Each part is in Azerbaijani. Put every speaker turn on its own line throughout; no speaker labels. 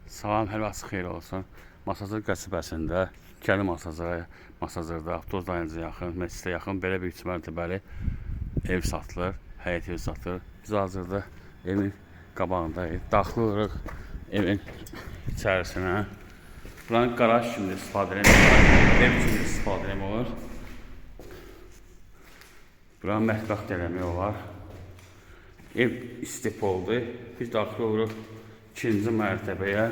Salam, hər vaxt xeyir olsun. Masazır qəsəbəsində, Kəli Masazıra, Masazırda, avtobus dayanıcına yaxın, məscidə yaxın belə bir 3 mərtəbəli ev satılır, həyət evi satılır. Biz hazırda evin qabağındayıq. Daxil oluruq evin içərisinə. Buranın qaraj kimi də istifadə etmək olar, ev kimi də istifadə etmək olar. Buranın mətbəx də eləmək olar. Ev istipoldur. Biz daxil oluruq ikinci mərtəbəyə.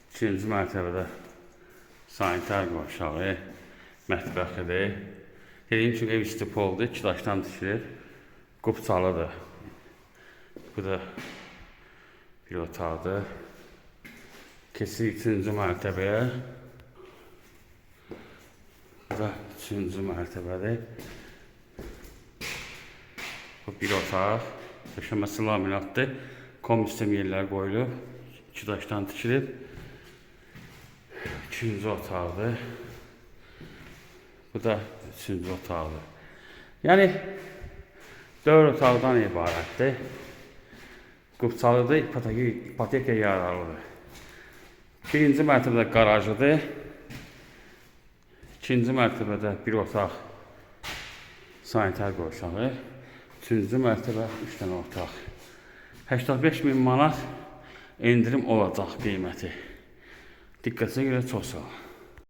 İkinci mərtəbədə sanitar qovşağı, mətbəxidir. Dediyim kimi ev istipoldur, iki daşdan tikilib, qupçalıdır. Bu da bir otaqdır. Keçirik üçüncü mərtəbəyə. Bu da üçüncü mərtəbədir. Bu bir otaq. Döşəməsi laminatdır. Kom sistem yerləri qoyulub. İki daşdan tikilib. İkinci otaqdır. Bu da üçüncü otaqdır. Yəni dörd otaqdan ibarətdir. Qupçalıdır, ipoteka yararlıdır. Birinci mərtəbədə qarajıdır. İkinci mərtəbədə bir otaq sanitar qovşağı. Üçüncü mərtəbə 3 dənə otaq. 85 min manat endirim olacaq qiyməti. Diqqətinizə görə çox sağ olun.